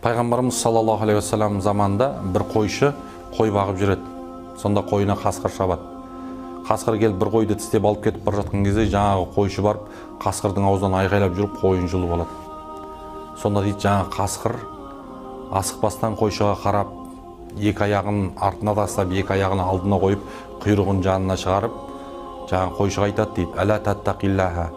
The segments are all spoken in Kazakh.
Пайғамбарымыз саллаллаху алейхи уассалам заманында бір қойшы қой бағып жүреді. Сонда қойына қасқыр шабады. Қасқыр келіп, бір қойды тістеп алып кетіп бара жатқан кезде, жаңағы қойшы барып, қасқырдың аузынан айқайлап жүріп, қойын жұлып алады. Сонда, дейді, жаңағы қасқыр асықпастан қойшыға қарап, екі аяғын артына тастап, екі аяғын алдына қойып, құйрығын жанына шығарып, жаңағы қойшыға айтады, дейді: «Әла таттақиллаха,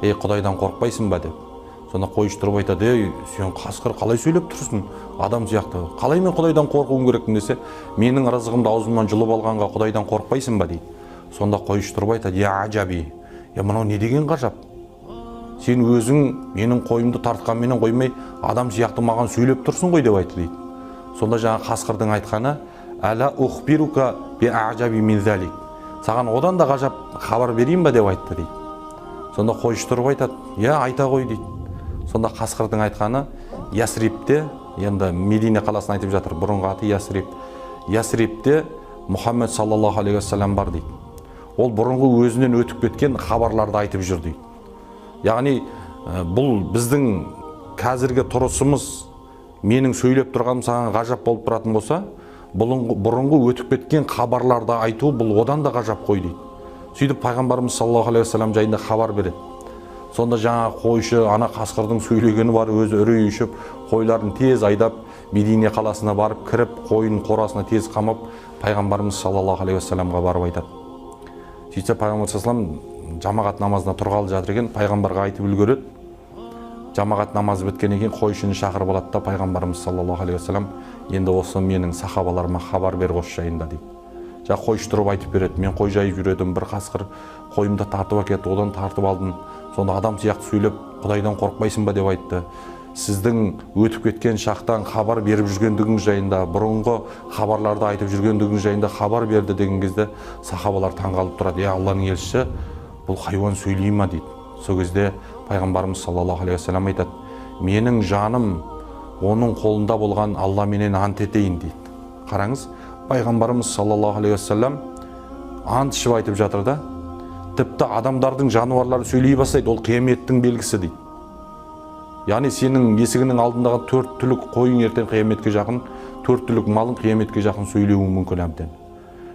ей, құдайдан қорықпайсың ба?» – деп. Сонда қойшы тұрып айтады: «Ей, сен, қасқыр, қалай сөйлеп тұрсың адам сияқты? Қалай мен құдайдан қорқуым керекпін?» – десе, «Менің рызығымды аузымнан жұлып алғанға құдайдан қорықпайсың ба?» – дейді. Сонда қойшы тұрып айтады: «Я ажаби, е, мынау не деген ғажап? Сен өзің менің қойымды тартқанменен қоймай, адам сияқты маған сөйлеп тұрсың ғой», – деп айтты, дейді. Сонда жаңа қасқырдың айтқаны: «Әла ухбирука би ажаби мин залик, саған одан да ғажап хабар берейін ба?» – деп айтты, дейді. Сонда қойшы тұрып айтады: «Иә, айта ғой», – дейді. Сонда қасқырдың айтқаны: «Ясрибте, енді Медине қаласын айтып жатыр, бұрынғы аты Ясриб, Ясрибте Мұхаммед саллаллаху алейхи уассалам бар, – дейді. – Ол бұрынғы өзінен өтіп кеткен хабарларды айтып жүр», – дейді. Яғни бұл біздің қазіргі тұрысымыз, менің сөйлеп тұрғаным саған ғажап болып тұратын болса, бұрынғы өтіп кеткен хабарларды айту, бұл одан да ғажап қой, дейді. Сөйтіп пайғамбарымыз саллаллаху алейхи уассалам жайында хабар береді. Сонда жаңағы қойшы ана қасқырдың сөйлегені бар, өзі үрейі ұшып, қойларын тез айдап, Медине қаласына барып кіріп, қойын қорасына тез қамап, пайғамбарымыз саллаллаху алейхи уассаламға барып айтады. Сөйтсе, пайғамбар саллаллаху жамағат намазына тұрғалы жатыр екен. Пайғамбарға айтып үлгереді. Жамағат намазы біткеннен кейін қойшыны шақырып алады да, пайғамбарымыз саллаллаху алейхи уассалам: «Енді осы менің сахабаларыма хабар бер осы жайында», – дейді. Жаңағы қойшы тұрып айтып береді: «Мен қой жайып жүр едім, бір қасқыр қойымды тартып әкетті, одан тартып алдым. Сонда адам сияқты сөйлеп, құдайдан қорықпайсың ба деп айтты. Сіздің өтіп кеткен шақтан хабар беріп жүргендігіңіз жайында, бұрынғы хабарларды айтып жүргендігіңіз жайында хабар берді», – деген кезде, сахабалар таңғалып тұрады: «Е, Алланың елшісі, бұл хайуан сөйлей ма?» – дейді. Сол кезде пайғамбарымыз саллаллаху алейхи уассалам айтады: «Менің жаным оның қолында болған Алламенен ант етейін», – дейді. Қараңыз, пайғамбарымыз саллаллаху алейхи уассалам ант ішіп айтып жатыр да. Тіпті адамдардың жануарлары сөйлей бастайды, ол қияметтің белгісі, дейді. Яғни сенің есігінің алдындағы төрт түлік қойың ертең қияметке жақын, төрт түлік малың қияметке жақын сөйлеуі мүмкін әбден.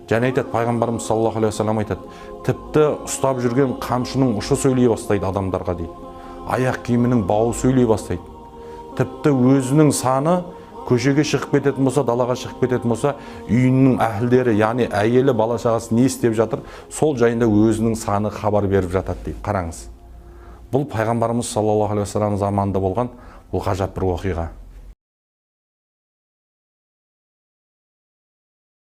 Және айтады, пайғамбарымыз саллаллаху алейхи уассалам айтады: «Тіпті ұстап жүрген қамшының ұшы сөйлей бастайды адамдарға», – дейді. «Аяқ киімінің бауы сөйлей бастайды. Тіпті өзінің саны көшеге шығып кететін болса, далаға шығып кететін болса, үйінің әһілдері, яғни әйелі, бала шағасы не істеп жатыр, сол жайында өзінің саны хабар беріп жатады», – дейді. Қараңыз, бұл пайғамбарымыз саллаллаху алейхи уассалам заманында болған, бұл ғажап бір оқиға.